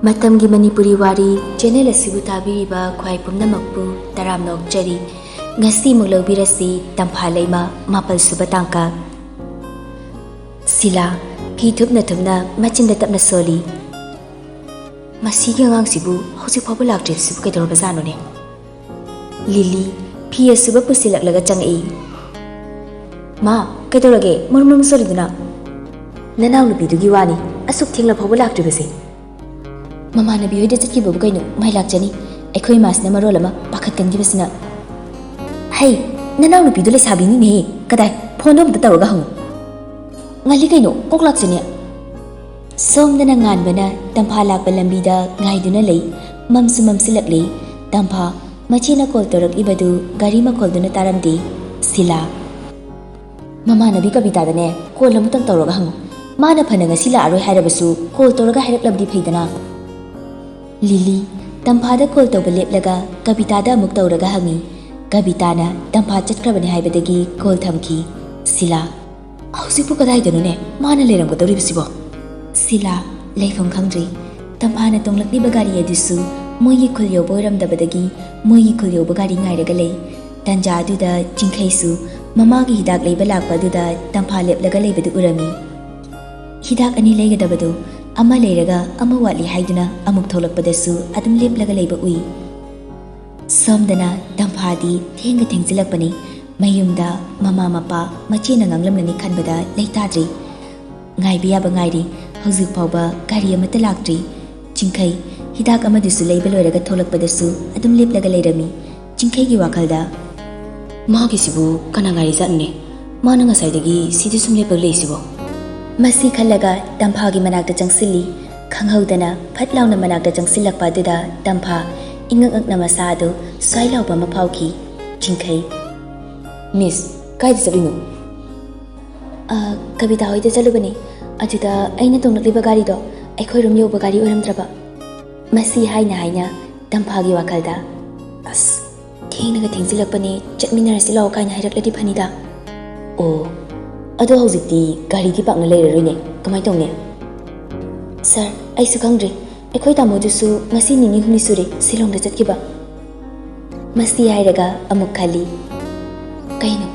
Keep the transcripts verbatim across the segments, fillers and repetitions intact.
ꯃꯇꯝꯒꯤ ꯃꯅꯤꯄꯨꯔꯤ ꯋꯥꯔꯤ ꯆꯦꯅꯦꯜ ꯑꯁꯤꯕꯨ ꯇꯥꯕꯤꯔꯤꯕ ꯈ꯭ꯋꯥꯏ ꯄꯨꯝꯅꯃꯛꯄꯨ ꯇꯔꯥꯝꯅ ꯑꯣꯛꯆꯔꯤ꯫ ꯉꯁꯤ ꯑꯃꯨꯛ ꯂꯧꯕꯤꯔꯁꯤ ꯇꯝꯐꯥ ꯂꯩꯃ ꯃꯥꯄꯜ ꯁꯨꯕ ꯇꯥꯡꯀꯛ꯫ ꯁꯤꯂꯥ ꯐꯤ ꯊꯨꯞꯅ ꯊꯨꯞꯅ ꯃꯆꯤꯟꯗ ꯇꯞꯅ ꯁꯣꯜꯂꯤ꯫ ꯃꯁꯤꯒꯤ ꯑꯉꯥꯡꯁꯤꯕꯨ ꯍꯧꯖꯤꯛ ꯐꯥꯎꯕ ꯂꯥꯛꯇ꯭ꯔꯤꯕꯁꯤꯕꯨ ꯀꯩꯗꯧꯔꯕꯖꯥꯠꯅꯣꯅꯦ? ꯂꯤꯂꯤ ꯐꯤ ꯑꯁꯨꯕ ꯄꯨꯁꯤꯜꯂꯛꯂꯒ ꯆꯪꯉꯛꯏ꯫ "ꯃꯥ, ꯀꯩꯗꯧꯔꯒꯦ ꯃꯔꯨꯝ ꯃꯔꯨꯝ ꯁꯣꯜꯂꯤꯗꯨꯅ?" "ꯅꯅꯥꯎꯅꯨꯄꯤꯗꯨꯒꯤ ꯋꯥꯅꯤ, ꯑꯁꯨꯛ ꯊꯦꯡꯂ ꯐꯥꯎꯕ ꯂꯥꯛꯇ꯭ꯔꯤꯕꯁꯦ꯫ ꯃꯃꯥꯟꯅꯕꯤ ꯍꯣꯏꯗ ꯆꯠꯈꯤꯕꯕꯨ ꯀꯩꯅꯣ, ꯃꯥꯏ ꯂꯥꯛꯆꯅꯤ꯫ ꯑꯩꯈꯣꯏ ꯏꯃꯥꯁꯤꯅ ꯃꯔꯣꯜ ꯑꯃ ꯄꯥꯈꯠꯀꯟꯈꯤꯕꯁꯤꯅ꯫ ꯍꯩ, ꯅꯅꯥꯎꯅꯨꯄꯤꯗꯨ ꯂꯩꯁꯥꯕꯤꯅꯤꯅꯦꯍꯦ꯫ ꯀꯗꯥꯏ? ꯐꯣꯟꯗꯣ ꯑꯝꯇ ꯇꯧꯔꯒ ꯍꯪꯉꯨ꯫" "ꯉꯜꯂꯤ ꯀꯩꯅꯣ, ꯀꯣꯛ ꯂꯥꯛꯆꯅꯤ꯫" ꯁꯣꯝꯗꯅ ꯉꯥꯟꯕꯅ ꯇꯝꯐꯥ ꯂꯥꯛꯄ ꯂꯝꯕꯤꯗ ꯉꯥꯏꯗꯨꯅ ꯂꯩ꯫ ꯃꯝꯁꯨ ꯃꯝꯁꯤꯜꯂꯛꯂꯤ꯫ ꯇꯝꯐꯥ ꯃꯆꯦꯅ ꯀꯣꯜ ꯇꯧꯔꯛꯂꯤꯕꯗꯨ ꯒꯥꯔꯤ ꯃꯈꯣꯜꯗꯨꯅ ꯇꯥꯔꯝꯗꯦ꯫ ꯁꯤꯂꯥ, "ꯃꯃꯥꯟꯅꯕꯤ ꯀꯕꯤꯇꯥꯗꯅꯦ ꯀꯣꯜ ꯑꯃꯨꯛꯇꯪ ꯇꯧꯔꯒ ꯍꯪꯉꯨ꯫ ꯃꯥꯅ ꯐꯅ ꯉꯁꯤ ꯂꯥꯛꯑꯔꯣꯏ ꯍꯥꯏꯔꯕꯁꯨ ꯀꯣꯜ ꯇꯧꯔꯒ ꯍꯥꯏꯔꯛꯂꯕꯗꯤ ꯐꯩꯗꯅ꯫" ꯂꯤꯂꯤ ꯇꯝꯐꯥꯗ ꯀꯣꯜ ꯇꯧꯕ ꯂꯦꯞꯂꯒ ꯀꯕꯤꯇꯥꯗ ꯑꯃꯨꯛ ꯇꯧꯔꯒ ꯍꯪꯉꯤ꯫ ꯀꯕꯤꯇꯥꯅ ꯇꯝꯐꯥ ꯆꯠꯈ꯭ꯔꯕꯅꯤ ꯍꯥꯏꯕꯗꯒꯤ ꯀꯣꯜ ꯊꯝꯈꯤ꯫ ꯁꯤꯂꯥ, "ꯍꯧꯖꯤꯛꯄꯨ ꯀꯗꯥꯏꯗꯅꯣꯅꯦ ꯃꯥꯅ ꯂꯩꯔꯝꯒꯗꯧꯔꯤꯕꯁꯤꯕꯣ?" ꯁꯤꯂꯥ ꯂꯩꯐꯝ ꯈꯪꯗ꯭ꯔꯤ꯫ ꯇꯝꯐꯥꯅ ꯇꯣꯡꯂꯛꯂꯤꯕ ꯒꯥꯔꯤ ꯑꯗꯨꯁꯨ ꯃꯣꯏꯒꯤ ꯈꯨꯜ ꯌꯧꯕ ꯑꯣꯏꯔꯝꯗꯕꯗꯒꯤ ꯃꯣꯏꯒꯤ ꯈꯨꯜ ꯌꯧꯕ ꯒꯥꯔꯤ ꯉꯥꯏꯔꯒ ꯂꯩ꯫ ꯇꯟꯖꯥ ꯑꯗꯨꯗ ꯆꯤꯡꯈꯩꯁꯨ ꯃꯃꯥꯒꯤ ꯍꯤꯗꯥꯛ ꯂꯩꯕ ꯂꯥꯛꯄ ꯑꯗꯨꯗ ꯇꯝꯐꯥ ꯂꯦꯞꯂꯒ ꯂꯩꯕꯗꯨ ꯎꯔꯝꯃꯤ꯫ ꯍꯤꯗꯥꯛ ꯑꯅꯤ ꯂꯩꯒꯗꯕꯗꯨ ꯑꯃ ꯂꯩꯔꯒ ꯑꯃ ꯋꯥꯠꯂꯤ ꯍꯥꯏꯗꯨꯅ ꯑꯃꯨꯛ ꯊꯣꯛꯂꯛꯄꯗꯁꯨ ꯑꯗꯨꯝ ꯂꯦꯞꯂꯒ ꯂꯩꯕ ꯎꯏ꯫ ꯁꯣꯝꯗꯅ ꯇꯝꯐꯥꯗꯤ ꯊꯦꯡꯒ ꯊꯦꯡꯖꯤꯜꯂꯛꯄꯅꯤ꯫ ꯃꯌꯨꯝꯗ ꯃꯃꯥ ꯃꯄꯥ ꯃꯆꯦꯅ ꯉꯥꯡꯂꯝꯂꯅꯤ ꯈꯟꯕꯗ ꯂꯩꯇꯥꯗ꯭ꯔꯤ꯫ ꯉꯥꯏꯕ ꯌꯥꯕ ꯉꯥꯏꯔꯤ꯫ ꯍꯧꯖꯤꯛ ꯐꯥꯎꯕ ꯒꯥꯔꯤ ꯑꯃꯠꯇ ꯂꯥꯛꯇ꯭ꯔꯤ꯫ ꯆꯤꯡꯈꯩ ꯍꯤꯗꯥꯛ ꯑꯃꯗꯨꯁꯨ ꯂꯩꯕ ꯂꯣꯏꯔꯒ ꯊꯣꯛꯂꯛꯄꯗꯁꯨ ꯑꯗꯨꯝ ꯂꯦꯞꯂꯒ ꯂꯩꯔꯝꯃꯤ꯫ ꯆꯤꯡꯈꯩꯒꯤ ꯋꯥꯈꯜꯗ, "ꯃꯥꯒꯤꯁꯤꯕꯨ ꯀꯅꯥ ꯉꯥꯏꯔꯤꯖꯥꯠꯅꯣꯅꯦ? ꯃꯥꯅ ꯉꯁꯥꯏꯗꯒꯤ ꯁꯤꯗ ꯁꯨꯝ ꯂꯦꯞꯄꯒ ꯂꯩꯁꯤꯕꯣ?" ꯃꯁꯤ ꯈꯜꯂꯒ ꯇꯝꯐꯥꯒꯤ ꯃꯅꯥꯛꯇ ꯆꯪꯁꯤꯜꯂꯤ꯫ ꯈꯪꯍꯧꯗꯅ ꯐꯠ ꯂꯥꯎꯅ ꯃꯅꯥꯛꯇ ꯆꯪꯁꯤꯜꯂꯛꯄ ꯑꯗꯨꯗ ꯇꯝꯐꯥ ꯏꯉꯛ ꯉꯛꯅ ꯃꯁꯥ ꯑꯗꯨ ꯁ꯭ꯋꯥꯏ ꯂꯥꯎꯕ ꯑꯃ ꯐꯥꯎꯈꯤ꯫ ꯆꯤꯡꯈꯩ, "ꯃꯤꯁ, ꯀꯥꯏꯗ ꯆꯠꯂꯤꯅꯣ?" "ꯑ, ꯀꯕꯤꯇꯥ ꯍꯣꯏꯗ ꯆꯠꯂꯨꯕꯅꯤ꯫ ꯑꯗꯨꯗ ꯑꯩꯅ ꯇꯣꯡꯂꯛꯂꯤꯕ ꯒꯥꯔꯤꯗꯣ ꯑꯩꯈꯣꯏ ꯔꯨꯝ ꯌꯧꯕ ꯒꯥꯔꯤ ꯑꯣꯏꯔꯝꯗ꯭ꯔꯕ꯫" ꯃꯁꯤ ꯍꯥꯏꯅ ꯍꯥꯏꯅ ꯇꯝꯐꯥꯒꯤ ꯋꯥꯈꯜꯗ, "ꯑꯁ, ꯊꯦꯡꯅꯒ ꯊꯦꯡꯖꯤꯜꯂꯛꯄꯅꯦ, ꯆꯠꯃꯤꯟꯅꯔꯁꯤ ꯂꯥꯛꯑꯣ" ꯀꯥꯏꯅ ꯍꯥꯏꯔꯛꯂꯗꯤ ꯐꯅꯤꯗ꯫ ꯑꯣ, ꯑꯗꯣ ꯍꯧꯖꯤꯛꯇꯤ ꯒꯥꯔꯤꯗꯤ ꯄꯥꯛꯅ ꯂꯩꯔꯔꯣꯏꯅꯦ, ꯀꯃꯥꯏ ꯇꯧꯅꯤ? "ꯁꯥꯔ, ꯑꯩꯁꯨ ꯈꯪꯗ꯭ꯔꯤ꯫ ꯑꯩꯈꯣꯏ ꯇꯥꯃꯣꯗꯨꯁꯨ ꯉꯁꯤ ꯅꯤꯅꯤ ꯍꯨꯝꯅꯤ ꯁꯨꯔꯦ ꯁꯤꯂꯣꯡꯗ ꯆꯠꯈꯤꯕ꯫ ꯃꯁꯤ ꯍꯥꯏꯔꯒ ꯑꯃꯨꯛ ꯈꯜꯂꯤ, ꯀꯩꯅꯣ,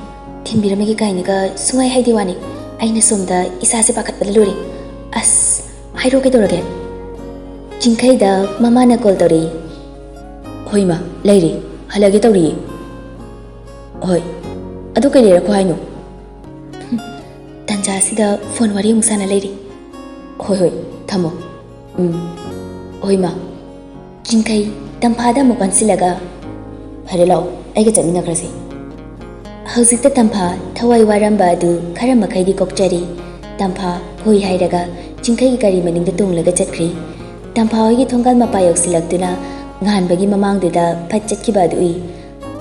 ꯊꯤꯟꯕꯤꯔꯝꯃꯒꯦ ꯀꯥꯏꯅꯒ ꯁꯨꯡꯍꯥꯏ ꯍꯥꯏꯗꯦ ꯋꯥꯅꯤ꯫ ꯑꯩꯅ ꯁꯣꯝꯗ ꯏꯁꯥꯁꯦ ꯄꯥꯈꯠꯄꯗ ꯂꯣꯏꯔꯦ꯫ ꯑꯁ, ꯍꯥꯏꯔꯣ, ꯀꯩꯗꯧꯔꯒꯦ? ꯆꯤꯡꯈꯩꯗ ꯃꯃꯥꯅ ꯀꯣꯜ ꯇꯧꯔꯛꯏ꯫ ꯍꯣꯏ ꯏꯃꯥ, ꯂꯩꯔꯤ, ꯍꯜꯂꯒꯦ ꯇꯧꯔꯤꯌꯦ꯫ ꯍꯣꯏ, ꯑꯗꯨ ꯀꯩ ꯂꯩꯔꯛꯈꯣ ꯍꯥꯏꯅꯣ? ꯇꯟꯖꯥꯁꯤꯗ ꯐꯣꯟ ꯋꯥꯔꯤ ꯑꯃꯨꯛ ꯁꯥꯟꯅ ꯂꯩꯔꯤ꯫ ꯍꯣꯏ ꯍꯣꯏ, ꯊꯝꯃꯣ꯫ ꯎꯝ꯫ ꯍꯣꯏ ꯏꯃꯥ꯫ ꯆꯤꯡꯈꯩ ꯇꯝꯐꯥꯗ ꯑꯃꯨꯛ ꯑꯣꯟꯁꯤꯜꯂꯒ, ꯐꯔꯦ, ꯂꯥꯛꯑꯣ, ꯑꯩꯒ ꯆꯠꯃꯤꯟꯅꯈ꯭ꯔꯁꯤ꯫ ꯍꯧꯖꯤꯛꯇ ꯇꯝꯐꯥ ꯊꯋꯥꯏ ꯋꯥꯔꯝꯕ ꯑꯗꯨ ꯈꯔ ꯃꯈꯩꯗꯤ ꯀꯣꯛꯆꯔꯤ꯫ ꯇꯝꯐꯥ ꯍꯣꯏ ꯍꯥꯏꯔꯒ ꯆꯤꯡꯈꯩꯒꯤ ꯒꯥꯔꯤ ꯃꯅꯤꯡꯗ ꯇꯣꯡꯂꯒ ꯆꯠꯈ꯭ꯔꯤ꯫ ꯇꯝꯐꯥ ꯍꯣꯏꯒꯤ ꯊꯣꯡꯒꯥꯜ ꯃꯄꯥ ꯌꯧꯁꯤꯜꯂꯛꯇꯨꯅ ꯉꯥꯟꯕꯒꯤ ꯃꯃꯥꯡꯗꯨꯗ ꯐꯠ ꯆꯠꯈꯤꯕ ꯑꯗꯨ ꯎꯏ꯫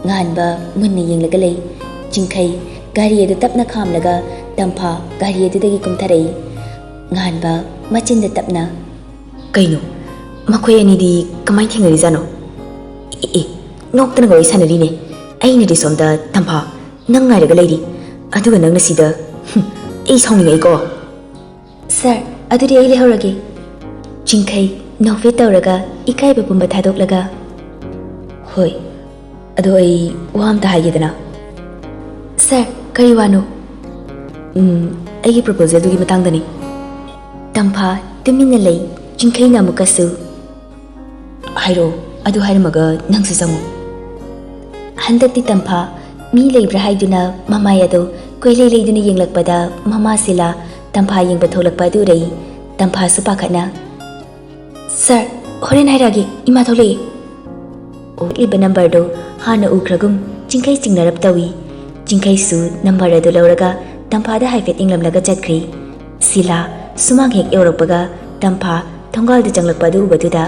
ꯉꯥꯟꯕ ꯃꯨꯟꯅ ꯌꯦꯡꯂꯒ ꯂꯩ꯫ ꯆꯤꯡꯈꯩ ꯒꯥꯔꯤ ꯑꯗꯨ ꯇꯞꯅ ꯈꯥꯝꯂꯒ ꯇꯝꯐꯥ ꯒꯥꯔꯤ ꯑꯗꯨꯗꯒꯤ ꯀꯨꯝꯊꯔꯛꯏ꯫ ꯉꯥꯟꯕ ꯃꯆꯤꯟꯗ ꯇꯞꯅ, "ꯀꯩꯅꯣ? ꯃꯈꯣꯏ ꯑꯅꯤꯗꯤ ꯀꯃꯥꯏꯅ ꯊꯦꯡꯅꯔꯤꯖꯥꯠꯅꯣ? ꯑꯦ, ꯑꯦ, ꯅꯣꯛꯇꯅꯒ ꯋꯥꯔꯤ ꯁꯥꯟꯅꯔꯤꯅꯦ꯫ ꯑꯩꯅꯗꯤ ꯁꯣꯝꯗ ꯇꯝꯐꯥ ꯅꯪ ꯉꯥꯏꯔꯒ ꯂꯩꯔꯤ, ꯑꯗꯨꯒ ꯅꯪꯅ ꯁꯤꯗ, ꯍꯨꯝ, ꯑꯩ ꯁꯥꯎꯅꯤꯡꯉꯛꯏꯀꯣ꯫" "ꯁꯥꯔ, ꯑꯗꯨꯗꯤ ꯑꯩ ꯂꯩꯍꯧꯔꯒꯦ꯫" ꯆꯤꯡꯈꯩ ꯅꯣꯛꯐꯦꯠ ꯇꯧꯔꯒ ꯏꯀꯥꯏꯕ ꯄꯨꯝꯕ ꯊꯥꯗꯣꯛꯂꯒ, "ꯍꯣꯏ, ꯑꯗꯣ ꯑꯩ ꯋꯥ ꯑꯝꯇ ꯍꯥꯏꯒꯦꯗꯅ꯫" "ꯁꯥꯔ, ꯀꯔꯤ ꯋꯥꯅꯣ?" "ꯎꯝ, ꯑꯩꯒꯤ ꯄ꯭ꯔꯣꯄꯣꯖꯦꯜꯗꯨꯒꯤ ꯃꯇꯥꯡꯗꯅꯤ꯫" ꯇꯝꯐꯥ ꯇꯨꯃꯤꯟꯅ ꯂꯩ꯫ ꯆꯤꯡꯈꯩꯅ ꯑꯃꯨꯛꯀꯁꯨ, "ꯍꯥꯏꯔꯛꯑꯣ, ꯑꯗꯨ ꯍꯥꯏꯔꯝꯃꯒ ꯅꯪꯁꯨ ꯆꯪꯉꯣ꯫" ꯍꯟꯗꯛꯇꯤ ꯇꯝꯐꯥ ꯃꯤ ꯂꯩꯕ꯭ꯔꯥ ꯍꯥꯏꯗꯨꯅ ꯃꯃꯥꯏ ꯑꯗꯨ ꯀꯣꯏꯂꯩ ꯂꯩꯗꯨꯅ ꯌꯦꯡꯂꯛꯄꯗ ꯃꯃꯥ ꯁꯤꯂꯥ ꯇꯝꯐꯥ ꯌꯦꯡꯕ ꯊꯣꯛꯂꯛꯄ ꯑꯗꯨ ꯎꯔꯛꯏ꯫ ꯇꯝꯐꯥꯁꯨ ꯄꯥꯈꯠꯅ, "ꯁꯥꯔ, ꯍꯣꯔꯦꯟ ꯍꯥꯏꯔꯛꯑꯒꯦ, ꯏꯃꯥ ꯊꯣꯛꯂꯛꯑꯦ꯫" ꯑꯣꯛꯂꯤꯕ ꯅꯝꯕꯔꯗꯨ ꯍꯥꯟꯅ ꯎꯈ꯭ꯔꯒꯨꯝ ꯆꯤꯡꯈꯩ ꯆꯤꯡꯅꯔꯞ ꯇꯧꯏ꯫ ꯆꯤꯡꯈꯩꯁꯨ ꯅꯝꯕꯔ ꯑꯗꯨ ꯂꯧꯔꯒ ꯇꯝꯐꯥꯗ ꯍꯥꯏꯐꯦꯠ ꯌꯦꯡꯂꯝꯂꯒ ꯆꯠꯈ꯭ꯔꯤ꯫ ꯁꯤꯂꯥ ꯁꯨꯃꯥꯡ ꯍꯦꯛ ꯌꯧꯔꯛꯄꯒ ꯇꯝꯐꯥ ꯊꯣꯡꯒꯥꯜꯗ ꯆꯪꯂꯛꯄ ꯑꯗꯨ ꯎꯕꯗꯨꯗ,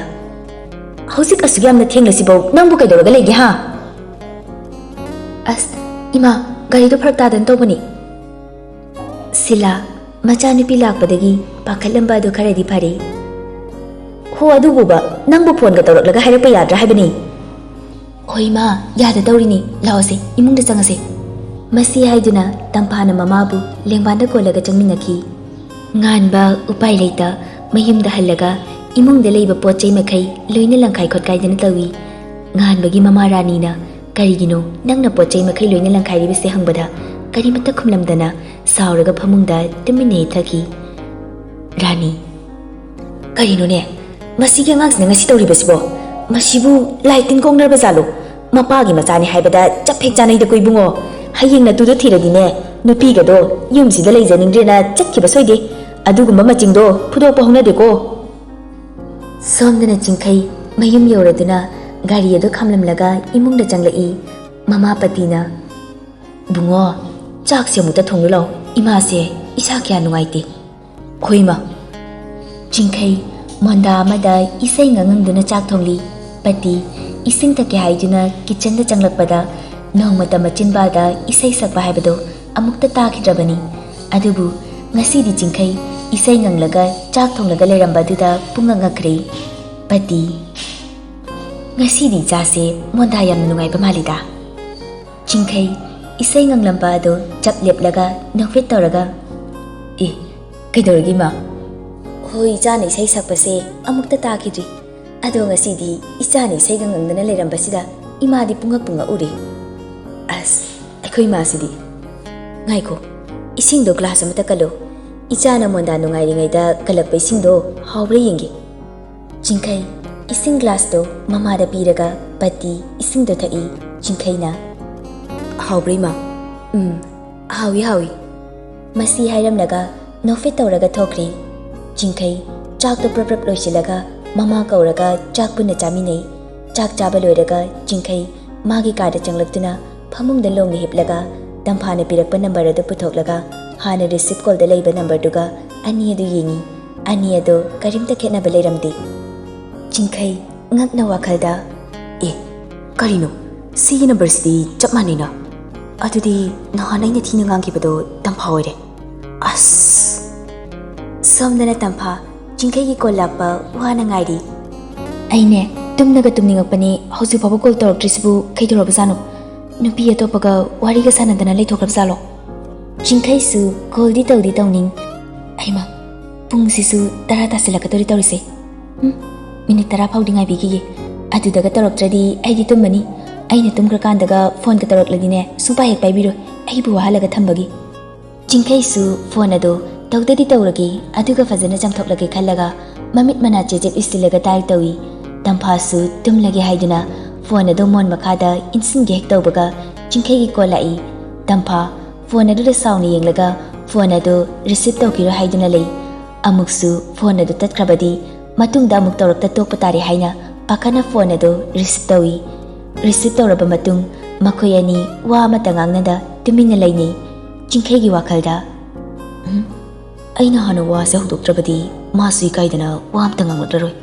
"ꯍꯧꯖꯤꯛ ꯑꯁꯨꯛ ꯌꯥꯝꯅ ꯊꯦꯡꯂꯁꯤꯕꯧ ꯅꯪꯕꯨ ꯀꯩꯗꯧꯔꯒ ꯂꯩꯒꯦ, ꯍꯥ?" "ꯑꯁ, ꯏꯃꯥ, ꯒꯥꯔꯤꯗꯣ ꯐꯔꯛ ꯇꯥꯗꯅ ꯇꯧꯕꯅꯤ꯫" ꯁꯤꯂꯥ ꯃꯆꯥꯅꯨꯄꯤ ꯂꯥꯛꯄꯗꯒꯤ ꯄꯥꯈꯠꯂꯝꯕ ꯑꯗꯨ ꯈꯔꯗꯤ ꯐꯔꯦ꯫ "ꯍꯣ, ꯑꯗꯨꯕꯨꯕ ꯅꯪꯕꯨ ꯐꯣꯟꯒ ꯇꯧꯔꯛꯂꯒ ꯍꯥꯏꯔꯛꯄ ꯌꯥꯗ꯭ꯔꯥ ꯍꯥꯏꯕꯅꯤ?" "ꯍꯣꯏ ꯏꯃꯥ, ꯌꯥꯗ ꯇꯧꯔꯤꯅꯤ꯫ ꯂꯥꯛꯑꯣꯁꯦ, ꯏꯃꯨꯡꯗ ꯆꯪꯉꯁꯦ꯫" ꯃꯁꯤ ꯍꯥꯏꯗꯨꯅ ꯇꯝꯐꯥꯅ ꯃꯃꯥꯕꯨ ꯂꯦꯡꯕꯥꯟꯗ ꯀꯣꯜꯂꯒ ꯆꯪꯃꯤꯟꯅꯈꯤ꯫ ꯉꯥꯟꯕ ꯎꯄꯥꯏ ꯂꯩꯇ ꯃꯌꯨꯝꯗ ꯍꯜꯂꯒ ꯏꯃꯨꯡꯗ ꯂꯩꯕ ꯄꯣꯠ ꯆꯩ ꯃꯈꯩ ꯂꯣꯏꯅ ꯂꯪꯈꯥꯏ ꯈꯣꯠꯀꯥꯏꯗꯅ ꯇꯧꯏ꯫ ꯉꯥꯟꯕꯒꯤ ꯃꯃꯥ ꯔꯥꯅꯤꯅ, "ꯀꯔꯤꯒꯤꯅꯣ ꯅꯪꯅ ꯄꯣꯠ ꯆꯩ ꯃꯈꯩ ꯂꯣꯏꯅ ꯂꯪꯈꯥꯏꯔꯤꯕꯁꯦ?" ꯍꯪꯕꯗ ꯀꯔꯤꯃꯠꯇ ꯈꯨꯝꯂꯝꯗꯅ ꯁꯥꯎꯔꯒ ꯐꯃꯨꯡꯗ ꯇꯨꯃꯤꯟꯅ ꯍꯤꯞꯊꯈꯤ꯫ ꯔꯥꯅꯤ, "ꯀꯔꯤꯅꯣꯅꯦ ꯃꯁꯤꯒꯤ ꯑꯉꯥꯡꯁꯤꯅ ꯉꯁꯤ ꯇꯧꯔꯤꯕꯁꯤꯕꯣ? ꯃꯁꯤꯕꯨ ꯂꯥꯏ ꯇꯤꯟ ꯀꯣꯡꯅꯔꯕ ꯖꯥꯠꯂꯣ? ꯃꯄꯥꯒꯤ ꯃꯆꯥꯅꯤ ꯍꯥꯏꯕꯗ ꯆꯞ ꯍꯦꯛ ꯆꯥꯅꯩꯗꯀꯣ ꯏꯕꯨꯡꯉꯣ꯫ ꯍꯌꯦꯡ ꯅꯇꯨꯗꯣ ꯊꯤꯔꯗꯤꯅꯦ, ꯅꯨꯄꯤꯒꯗꯣ ꯌꯨꯝꯁꯤꯗ ꯂꯩꯖꯅꯤꯡꯗ꯭ꯔꯦꯅ ꯆꯠꯈꯤꯕ ꯁꯣꯏꯗꯦ꯫ ꯑꯗꯨꯒꯨꯝꯕ ꯃꯆꯤꯡꯗꯣ ꯐꯨꯗꯣꯛꯄ ꯍꯧꯅꯗꯦꯀꯣ꯫" ꯁꯣꯝꯗꯅ ꯆꯤꯡꯈꯩ ꯃꯌꯨꯝ ꯌꯧꯔꯗꯨꯅ ꯒꯥꯔꯤ ꯑꯗꯨ ꯈꯥꯝꯂꯝꯂꯒ ꯏꯃꯨꯡꯗ ꯆꯪꯂꯛꯏ꯫ ꯃꯃꯥ ꯄꯇꯤꯅ, "ꯕꯨꯡꯉꯣ, ꯆꯥꯛꯁꯦ ꯑꯃꯨꯛꯇ ꯊꯣꯡꯂꯨ ꯂꯥꯎ꯫ ꯏꯃꯥꯁꯦ ꯏꯁꯥ ꯀꯌꯥ ꯅꯨꯡꯉꯥꯏꯇꯦ꯫" "ꯍꯣꯏ, ꯏꯃꯥ꯫" ꯆꯤꯡꯈꯩ ꯃꯣꯟꯗꯥ ꯑꯃꯗ ꯏꯁꯩ ꯉꯪꯉꯪꯗꯨꯅ ꯆꯥꯛ ꯊꯣꯡꯂꯤ꯫ ꯄꯇꯤ ꯏꯁꯤꯡ ꯊꯛꯀꯦ ꯍꯥꯏꯗꯨꯅ ꯀꯤꯆꯟꯗ ꯆꯪꯂꯛꯄꯗ ꯅꯣꯡꯃꯇ ꯃꯆꯤꯟꯕꯥꯜꯗ ꯏꯁꯩ ꯁꯛꯄ ꯍꯥꯏꯕꯗꯣ ꯑꯃꯨꯛꯇ ꯇꯥꯈꯤꯗ꯭ꯔꯕꯅꯤ꯫ ꯑꯗꯨꯕꯨ ꯉꯁꯤꯗꯤ ꯆꯤꯡꯈꯩ ꯏꯁꯩ ꯉꯪꯂꯒ ꯆꯥꯛ ꯊꯣꯡꯂꯒ ꯂꯩꯔꯝꯕ ꯑꯗꯨꯗ ꯄꯨꯡꯉꯛ ꯉꯛꯈ꯭ꯔꯦ꯫ ꯄꯇꯤ, "ꯉꯁꯤꯗꯤ ꯏꯆꯥꯁꯦ ꯃꯣꯟꯗꯥ ꯌꯥꯝꯅ ꯅꯨꯡꯉꯥꯏꯕ ꯃꯥꯜꯂꯤꯗ꯫" ꯆꯤꯡꯈꯩ ꯏꯁꯩ ꯉꯪꯂꯝꯕ ꯑꯗꯨ ꯆꯞ ꯂꯦꯞꯂꯒ ꯅꯣꯛꯐꯦꯠ ꯇꯧꯔꯒ, "ꯑꯦ, ꯀꯩꯗꯧꯔꯒꯦ ꯏꯃꯥ?" "ꯍꯣꯏ, ꯏꯆꯥꯅ ꯏꯁꯩ ꯁꯛꯄꯁꯦ ꯑꯃꯨꯛꯇ ꯇꯥꯈꯤꯗ꯭ꯔꯤ꯫ ꯑꯗꯣ ꯉꯁꯤꯗꯤ ꯏꯆꯥꯅ ꯏꯁꯩꯒ ꯉꯪꯗꯅ ꯂꯩꯔꯝꯕꯁꯤꯗ ꯏꯃꯥꯗꯤ ꯄꯨꯡꯉꯛ ꯄꯨꯡꯉꯛꯎꯔꯦ꯫ ꯑꯁ, ꯑꯩꯈꯣꯏ ꯏꯃꯥꯁꯤꯗꯤ꯫ ꯉꯥꯏꯈꯣ, ꯏꯁꯤꯡꯗꯣ ꯒ꯭ꯂꯥꯁ ꯑꯃꯇ ꯀꯜꯂꯨ꯫ ꯏꯆꯥꯅ ꯃꯣꯟꯗꯥ ꯅꯨꯡꯉꯥꯏꯔꯤꯉꯩꯗ ꯀꯜꯂꯛꯄ ꯏꯁꯤꯡꯗꯣ ꯍꯥꯎꯕ꯭ꯔꯥ ꯌꯦꯡꯒꯦ꯫" ꯆꯤꯡꯈꯩ ꯏꯁꯤꯡ ꯒ꯭ꯂꯥꯁꯇꯣ ꯃꯃꯥꯗ ꯄꯤꯔꯒ ꯄꯇꯤ ꯏꯁꯤꯡꯗꯣ ꯊꯛꯏ꯫ ꯆꯤꯡꯈꯩꯅ, "ꯍꯥꯎꯕ꯭ꯔꯥ ꯏꯃꯥ?" "ꯎꯝ, ꯍꯥꯎꯏ, ꯍꯥꯎꯏ꯫" ꯃꯁꯤ ꯍꯥꯏꯔꯝꯂꯒ ꯅꯣꯛꯐꯦꯠ ꯇꯧꯔꯒ ꯊꯣꯛꯈ꯭ꯔꯦ꯫ ꯆꯤꯡꯈꯩ ꯆꯥꯛꯇꯣ ꯄ꯭ꯔꯞ ꯄ꯭ꯔꯞ ꯂꯣꯏꯁꯤꯜꯂꯒ ꯃꯃꯥ ꯀꯧꯔꯒ ꯆꯥꯛ ꯄꯨꯟꯅ ꯆꯥꯃꯤꯟꯅꯩ꯫ ꯆꯥꯛ ꯆꯥꯕ ꯂꯣꯏꯔꯒ ꯆꯤꯡꯈꯩ ꯃꯥꯒꯤ ꯀꯥꯗ ꯆꯪꯂꯛꯇꯨꯅ ꯐꯃꯨꯡꯗ ꯂꯣꯡꯅ ꯍꯤꯞꯂꯒ ꯇꯝꯐꯥꯅ ꯄꯤꯔꯛꯄ ꯅꯝꯕꯔ ꯑꯗꯨ ꯄꯨꯊꯣꯛꯂꯒ ꯍꯥꯟꯅ ꯔꯤꯁꯤꯞ ꯀꯣꯜꯗ ꯂꯩꯕ ꯅꯝꯕꯔꯗꯨꯒ ꯑꯅꯤ ꯑꯗꯨ ꯌꯦꯡꯏ꯫ ꯑꯅꯤ ꯑꯗꯨ ꯀꯔꯤꯝꯇ ꯈꯦꯠꯅꯕ ꯂꯩꯔꯝꯗꯦ꯫ ꯆꯤꯡꯈꯩ ꯉꯛꯅ ꯋꯥꯈꯜꯗ, "ꯑꯦ, ꯀꯔꯤꯅꯣ? ꯁꯤꯒꯤ ꯅꯝꯕꯔꯁꯤꯗꯤ ꯆꯞ ꯃꯥꯟꯅꯩꯅ꯫ ꯑꯗꯨꯗꯤ ꯅꯍꯥꯟ ꯑꯩꯅ ꯊꯤꯅ ꯉꯥꯡꯈꯤꯕꯗꯣ ꯇꯝꯐꯥ ꯑꯣꯏꯔꯦ꯫ ꯑꯁ!" ꯁꯣꯝꯗꯅ ꯇꯝꯐꯥ ꯆꯤꯡꯈꯩꯒꯤ ꯀꯣꯜ ꯂꯥꯛꯄ ꯋꯥꯅ ꯉꯥꯏꯔꯤ꯫ "ꯑꯩꯅꯦ, ꯇꯨꯝꯅꯒ ꯇꯨꯝꯅꯤꯡꯉꯛꯄꯅꯦ, ꯍꯧꯖꯤꯛ ꯐꯥꯎꯕ ꯀꯣꯜ ꯇꯧꯔꯛꯇ꯭ꯔꯤꯁꯤꯕꯨ ꯀꯩꯗꯧꯔꯕꯖꯥꯠꯅꯣ? ꯅꯨꯄꯤ ꯑꯇꯣꯞꯄꯒ ꯋꯥꯔꯤꯒ ꯁꯥꯟꯅꯗꯅ ꯂꯩꯊꯣꯛꯈ꯭ꯔꯕꯖꯥꯠꯂꯣ?" ꯆꯤꯡꯈꯩꯁꯨ ꯀꯣꯜꯗꯤ ꯇꯧꯗꯤ ꯇꯧꯅꯤꯡ꯫ ꯍꯩꯃꯥ, ꯄꯨꯡꯁꯤꯁꯨ ꯇꯔꯥ ꯇꯥꯁꯤꯜꯂꯛꯀꯗꯧꯔꯦ ꯇꯧꯔꯤꯁꯦ꯫ "ꯎꯝ, ꯃꯤꯅꯤꯠ ꯇꯔꯥ ꯐꯥꯎꯗꯤ ꯉꯥꯏꯕꯤꯈꯤꯒꯦ꯫ ꯑꯗꯨꯗꯒ ꯇꯧꯔꯛꯇ꯭ꯔꯗꯤ ꯑꯩꯗꯤ ꯇꯨꯝꯃꯅꯤ꯫ ꯑꯩꯅ ꯇꯨꯝꯈ꯭ꯔꯀꯥꯟꯗꯒ ꯐꯣꯟꯒ ꯇꯧꯔꯛꯂꯗꯤꯅꯦ, ꯁꯨꯡꯄꯥꯏ ꯍꯦꯛ ꯄꯥꯏꯕꯤꯔꯣꯏ, ꯑꯩꯕꯨ ꯋꯥꯍꯜꯂꯒ ꯊꯝꯕꯒꯤ꯫" ꯆꯤꯡꯈꯩꯁꯨ ꯐꯣꯟ ꯑꯗꯣ ꯇꯧꯗꯗꯤ ꯇꯧꯔꯒꯦ, ꯑꯗꯨꯒ ꯐꯖꯅ ꯆꯥꯝꯊꯣꯛꯂꯒꯦ ꯈꯜꯂꯒ ꯃꯃꯤꯠ ꯃꯅꯥ ꯆꯦꯖꯦꯠ ꯎꯏꯁꯤꯜꯂꯒ ꯗꯥꯏꯜ ꯇꯧꯏ꯫ ꯇꯝꯐꯥꯁꯨ ꯇꯨꯝꯂꯒꯦ ꯍꯥꯏꯗꯨꯅ ꯐꯣꯟ ꯑꯗꯣ ꯃꯣꯟ ꯃꯈꯥꯗ ꯏꯟꯁꯤꯟꯒꯦ ꯍꯦꯛ ꯇꯧꯕꯒ ꯆꯤꯡꯈꯩꯒꯤ ꯀꯣꯜ ꯂꯥꯛꯏ꯫ ꯇꯝꯐꯥ ꯐꯣꯟ ꯑꯗꯨꯗ ꯁꯥꯎꯅ ꯌꯦꯡꯂꯒ ꯐꯣꯟ ꯑꯗꯨ ꯔꯤꯁꯤꯞ ꯇꯧꯈꯤꯔꯣꯏ ꯍꯥꯏꯗꯨꯅ ꯂꯩ꯫ ꯑꯃꯨꯛꯁꯨ ꯐꯣꯟ ꯑꯗꯨ ꯇꯠꯈ꯭ꯔꯕꯗꯤ ꯃꯇꯨꯡꯗ ꯑꯃꯨꯛ ꯇꯧꯔꯛꯇ ꯇꯣꯛꯄ ꯇꯥꯔꯦ ꯍꯥꯏꯅ ꯄꯥꯈꯠꯅ ꯐꯣꯟ ꯑꯗꯨ ꯔꯤꯁꯤꯞ ꯇꯧꯏ꯫ ꯔꯤꯁꯤꯞ ꯇꯧꯔꯕ ꯃꯇꯨꯡ ꯃꯈꯣꯏ ꯑꯅꯤ ꯋꯥ ꯑꯃꯠꯇ ꯉꯥꯡꯅꯗ ꯇꯨꯃꯤꯟꯅ ꯂꯩꯅꯩ꯫ ꯆꯤꯡꯈꯩꯒꯤ ꯋꯥꯈꯜꯗ, "ꯎꯝ, ꯑꯩꯅ ꯍꯥꯟꯅ ꯋꯥꯁꯦ ꯍꯧꯗꯣꯛꯇ꯭ꯔꯕꯗꯤ ꯃꯥꯁꯨ ꯏꯀꯥꯏꯗꯅ ꯋꯥ ꯑꯃꯠꯇ ꯉꯥꯡꯂꯛꯂꯔꯣꯏ꯫"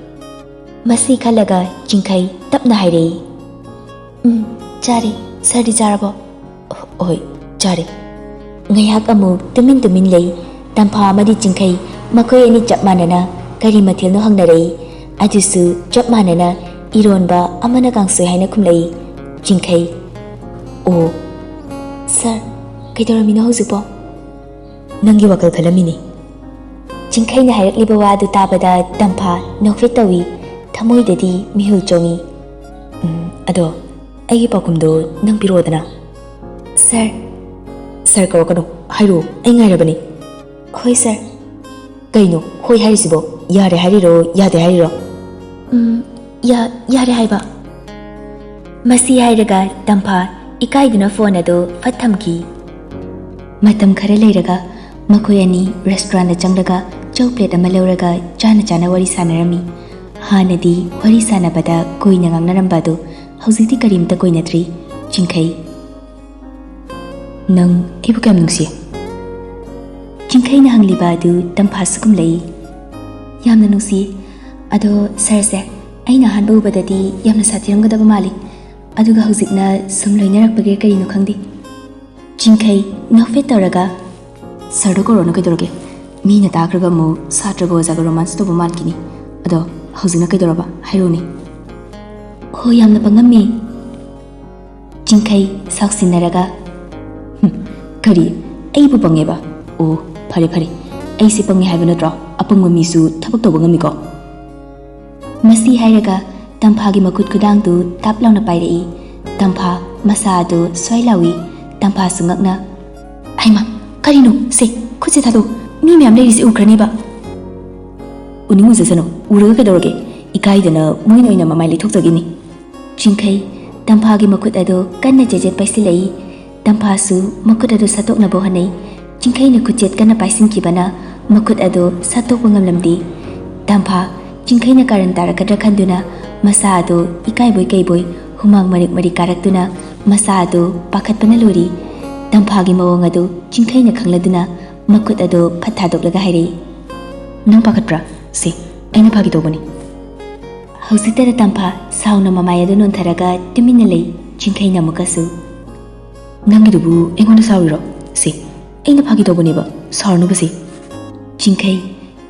ꯃꯁꯤ ꯈꯜꯂꯒ ꯆꯤꯡꯈꯩ ꯇꯞꯅ ꯍꯥꯏꯔꯛꯏ, "ꯎꯝ, ꯆꯥꯔꯦ꯫ ꯁꯥꯔꯗꯤ ꯆꯥꯔꯕꯣ?" "ꯍꯣꯏ, ꯆꯥꯔꯦ꯫" ꯉꯥꯏꯍꯥꯛ ꯑꯃꯨꯛ ꯇꯨꯃꯤꯟ ꯇꯨꯃꯤꯟ ꯂꯩ꯫ ꯇꯝꯐꯥ ꯑꯃꯗꯤ ꯆꯤꯡꯈꯩ, ꯃꯈꯣꯏ ꯑꯅꯤ ꯆꯞ ꯃꯥꯟꯅꯅ ꯀꯔꯤ ꯃꯊꯦꯜꯅꯣ ꯍꯪꯅꯔꯛꯏ꯫ ꯑꯗꯨꯁꯨ ꯆꯞ ꯃꯥꯟꯅꯅ ꯏꯔꯣꯟꯕ, ꯑꯃꯅ ꯀꯥꯡꯁꯣꯏ ꯍꯥꯏꯅ ꯈꯨꯝꯂꯛꯏ꯫ ꯆꯤꯡꯈꯩ, "ꯑꯣ꯫" "ꯁꯥꯔ, ꯀꯩꯗꯧꯔꯝꯃꯤꯅꯣ ꯍꯧꯖꯤꯛꯄꯣ?" "ꯅꯪꯒꯤ ꯋꯥꯈꯜ ꯈꯜꯂꯝꯃꯤꯅꯤ꯫" ꯆꯤꯡꯈꯩꯅ ꯍꯥꯏꯔꯛꯂꯤꯕ ꯋꯥ ꯑꯗꯨ ꯇꯥꯕꯗ ꯇꯝꯐꯥ ꯅꯣꯛꯐꯦꯠ ꯇꯧꯏ, ꯊꯃꯣꯏꯗꯗꯤ ꯃꯤꯍꯨꯜ ꯆꯣꯡꯏ꯫ "ꯎꯝ, ꯑꯗꯣ ꯑꯩꯒꯤ ꯄꯥꯎꯈꯨꯝꯗꯣ ꯅꯪ ꯄꯤꯔꯛꯑꯣꯗꯅ꯫" "ꯁꯥꯔ꯫" "ꯁꯥꯔ ꯀꯧꯔꯛꯀꯅꯨ, ꯍꯥꯏꯔꯛꯑꯣ, ꯑꯩ ꯉꯥꯏꯔꯕꯅꯤ꯫" "ꯍꯣꯏ ꯁꯥꯔ꯫" "ꯀꯩꯅꯣ ꯍꯣꯏ ꯍꯥꯏꯔꯤꯁꯤꯕꯣ? ꯌꯥꯔꯦ ꯍꯥꯏꯔꯤꯔꯣ, ꯌꯥꯗꯦ ꯍꯥꯏꯔꯤꯔꯣ?" "ꯎꯝ, ꯌꯥ-, ꯌꯥꯔꯦ ꯍꯥꯏꯕ꯫" ꯃꯁꯤ ꯍꯥꯏꯔꯒ ꯇꯝꯐꯥ ꯏꯀꯥꯏꯗꯨꯅ ꯐꯣꯟ ꯑꯗꯨ ꯐꯠ ꯊꯝꯈꯤ꯫ ꯃꯇꯝ ꯈꯔ ꯂꯩꯔꯒ ꯃꯈꯣꯏ ꯑꯅꯤ ꯔꯦꯁꯇꯨꯔꯥꯟꯗ ꯆꯪꯂꯒ ꯆꯧ ꯄ꯭ꯂꯦꯠ ꯑꯃ ꯂꯧꯔꯒ ꯆꯥꯅ ꯆꯥꯅ ꯋꯥꯔꯤ ꯁꯥꯟꯅꯔꯝꯃꯤ꯫ ꯍꯥꯟꯅꯗꯤ ꯋꯥꯔꯤ ꯁꯥꯟꯅꯕꯗ ꯀꯨꯏꯅ ꯉꯥꯡꯅꯔꯝꯕ ꯑꯗꯨ ꯍꯧꯖꯤꯛꯇꯤ ꯀꯔꯤꯝꯇ ꯀꯣꯏꯅꯗ꯭ꯔꯤ꯫ ꯆꯤꯡꯈꯩ, "ꯅꯪ ꯑꯩꯕꯨ ꯀꯌꯥꯝ ꯅꯨꯡꯁꯤ?" ꯆꯤꯡꯈꯩꯅ ꯍꯪꯂꯤꯕ ꯑꯗꯨ ꯇꯝꯐꯥꯁꯨ ꯈꯨꯝꯂꯛꯏ꯫ "ꯌꯥꯝꯅ ꯅꯨꯡꯁꯤ꯫ ꯑꯗꯣ ꯁꯥꯔꯁꯦ, ꯑꯩꯅ ꯑꯍꯥꯟꯕ ꯎꯕꯗꯗꯤ ꯌꯥꯝꯅ ꯁꯥꯊꯤꯔꯝꯒꯗꯕ ꯃꯥꯜꯂꯤ꯫ ꯑꯗꯨꯒ ꯍꯧꯖꯤꯛꯅ ꯁꯨꯝ ꯂꯣꯏꯅꯔꯛꯄꯒꯤꯔ ꯀꯔꯤꯅꯣ ꯈꯪꯗꯦ꯫" ꯆꯤꯡꯈꯩ ꯅꯣꯛꯐꯦꯠ ꯇꯧꯔꯒ, "ꯁꯥꯔꯗꯣ ꯀꯧꯔꯣꯅ ꯀꯩꯗꯧꯔꯒꯦ? ꯃꯤꯅ ꯇꯥꯈ꯭ꯔꯒ ꯑꯃꯨꯛ ꯁꯥꯇ꯭ꯔꯒ ꯑꯣꯖꯥꯒ ꯔꯣꯃꯥꯟꯁ ꯇꯧꯕ ꯃꯥꯟꯈꯤꯅꯤ꯫ ꯑꯗꯣ ꯍꯧꯖꯤꯛꯅ ꯀꯩꯗꯧꯔꯕ? ꯍꯥꯏꯔꯛꯎꯅꯦ꯫" "ꯍꯣꯏ, ꯌꯥꯝꯅ ꯄꯪꯉꯝꯃꯦ꯫" ꯆꯤꯡꯈꯩ ꯁꯥꯎꯁꯤꯟꯅꯔꯒ, "ꯍꯨꯝ, ꯀꯔꯤ? ꯑꯩꯕꯨ ꯄꯪꯉꯦꯕ? ꯑꯣ, ꯐꯔꯦ, ꯐꯔꯦ꯫ ꯑꯩꯁꯦ ꯄꯪꯉꯦ ꯍꯥꯏꯕ ꯅꯠꯇ꯭ꯔꯣ? ꯑꯄꯪꯕ ꯃꯤꯁꯨ ꯊꯕꯛ ꯇꯧꯕ ꯉꯝꯃꯤꯀꯣ?" ꯃꯁꯤ ꯍꯥꯏꯔꯒ ꯇꯝꯐꯥꯒꯤ ꯃꯈꯨꯠ ꯈꯨꯗꯥꯡꯗꯨ ꯇꯥꯞ ꯂꯥꯎꯅ ꯄꯥꯏꯔꯛꯏ꯫ ꯇꯝꯐꯥ ꯃꯁꯥ ꯑꯗꯨ ꯁ꯭ꯋꯥꯏ ꯂꯥꯎꯏ꯫ ꯇꯝꯐꯥꯁꯨ ꯉꯛꯅ, "ꯍꯩꯃꯥ, ꯀꯔꯤꯅꯣ? ꯁꯦ, ꯈꯨꯠꯁꯦ ꯊꯥꯗꯣꯛ꯫ ꯃꯤ ꯃꯌꯥꯝ ꯂꯩꯔꯤꯁꯦ ꯎꯈ꯭ꯔꯅꯤꯕ꯫" "ꯎꯅꯤꯡ ꯎꯖꯁꯅꯨ, ꯎꯔꯒ ꯀꯩꯗꯧꯔꯒꯦ? ꯏꯀꯥꯏꯗꯅ ꯃꯣꯏꯅ ꯑꯣꯏꯅ ꯃꯃꯥꯏ ꯂꯩꯊꯣꯛꯆꯈꯤꯅꯤ꯫" ꯆꯤꯡꯈꯩ ꯇꯝꯐꯥꯒꯤ ꯃꯈꯨꯠ ꯑꯗꯨ ꯀꯟꯅ ꯆꯦꯠ ꯆꯦꯠ ꯄꯥꯏꯁꯤꯜꯂꯛꯏ꯫ ꯇꯝꯐꯥꯁꯨ ꯃꯈꯨꯠ ꯑꯗꯨ ꯁꯠꯇꯣꯛꯅꯕ ꯍꯣꯠꯅꯩ꯫ ꯆꯤꯡꯈꯩꯅ ꯈꯨꯠꯆꯦꯠ ꯀꯟꯅ ꯄꯥꯏꯁꯤꯟꯈꯤꯕꯅ ꯃꯈꯨꯠ ꯑꯗꯨ ꯁꯠꯇꯣꯛꯄ ꯉꯝꯂꯝꯗꯦ꯫ ꯇꯝꯐꯥ ꯆꯤꯡꯈꯩꯅ ꯀꯥꯔꯟ ꯇꯥꯔꯛꯀꯗ꯭ꯔꯥ ꯈꯟꯗꯨꯅ ꯃꯁꯥ ꯑꯗꯨ ꯏꯀꯥꯏꯕꯣꯏ ꯀꯩꯕꯣꯏ ꯍꯨꯃꯥꯡ ꯃꯔꯤꯛ ꯃꯔꯤꯛ ꯀꯥꯔꯛꯇꯨꯅ ꯃꯁꯥ ꯑꯗꯨ ꯄꯥꯈꯠꯄꯅ ꯂꯣꯏꯔꯤ꯫ ꯇꯝꯐꯥꯒꯤ ꯃꯑꯣꯡ ꯑꯗꯨ ꯆꯤꯡꯈꯩꯅ ꯈꯪꯂꯗꯨꯅ ꯃꯈꯨꯠ ꯑꯗꯨ ꯐꯠ ꯊꯥꯗꯣꯛꯂꯒ ꯍꯥꯏꯔꯛꯏ, "ꯅꯪ ꯄꯥꯈꯠꯄ꯭ꯔꯥ? ꯁꯦ, ꯑꯩꯅ ꯐꯥꯒꯤ ꯇꯧꯕꯅꯤ꯫" ꯍꯧꯖꯤꯛꯇꯗ ꯇꯝꯐꯥ ꯁꯥꯎꯅ ꯃꯃꯥꯏ ꯑꯗꯨ ꯅꯣꯟꯊꯔꯒ ꯇꯨꯃꯤꯟꯅ ꯂꯩ꯫ ꯆꯤꯡꯈꯩꯅ ꯑꯃꯨꯛꯀꯁꯨ, "ꯅꯪꯒꯤꯗꯨꯕꯨ ꯑꯩꯉꯣꯟꯗ ꯁꯥꯎꯔꯤꯔꯣ? ꯁꯦ, ꯑꯩꯅ ꯐꯥꯒꯤ ꯇꯧꯕꯅꯦꯕ, ꯁꯥꯎꯔꯅꯨꯕꯁꯦ꯫" ꯆꯤꯡꯈꯩ